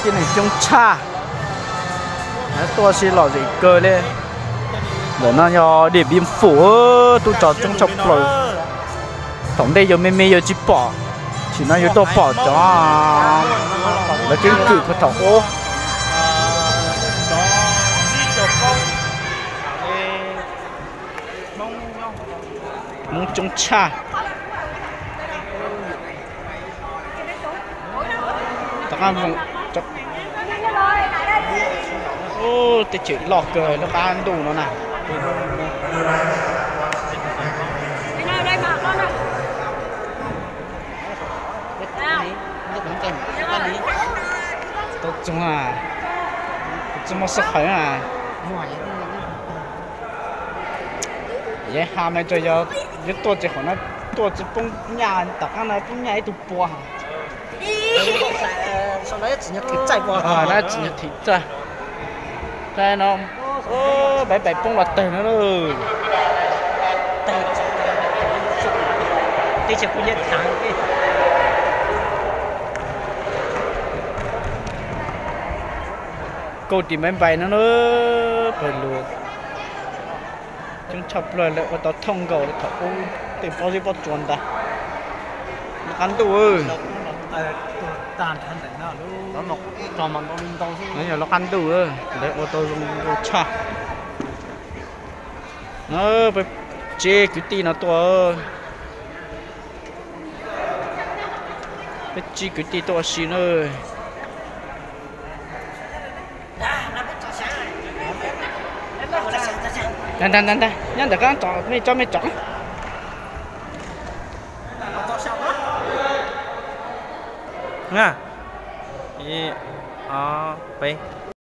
Tib neeg coob tshaj, tuaj ua si lom zem kawg li. Ntawm no yog Điện Biên Phủ, tub rog coob tshaj plaws. Thaum ntej yus me me yus tsis pom, tam sim no yus tuaj pom cov lawv keeb kwm puag thaum ub. Hmoob coob tshaj. Tom qab, teb chaws loj kawg lub qab ntuj no na. Tau txog, txog muaj sij hawm na. Yeej hais mas tsuas yog yuav tuaj ces qhov no tuaj tsis poob nyaj, tom qab no poob nyaj ib tug pua. No txiv nyuag thim txaj, no pais pais poob los tawg no. Kauj tis npaiv npais no na, pawg lug coob tshaj plaws, lawv ua tau thooj nkaus li thaum ub tej pob zeb pob tsuas ntag. Lub qab ntuj, no yog lub qab ntuj, lawv ua tau zoo nkauj tshaj. No peb tseb kwv tij no tuaj, peb tsib kwv tij tuaj ua si na. Ntag ntag ntag ntag, nyob ntawm koj tso mej tso mej tso. Ib, ob, peb.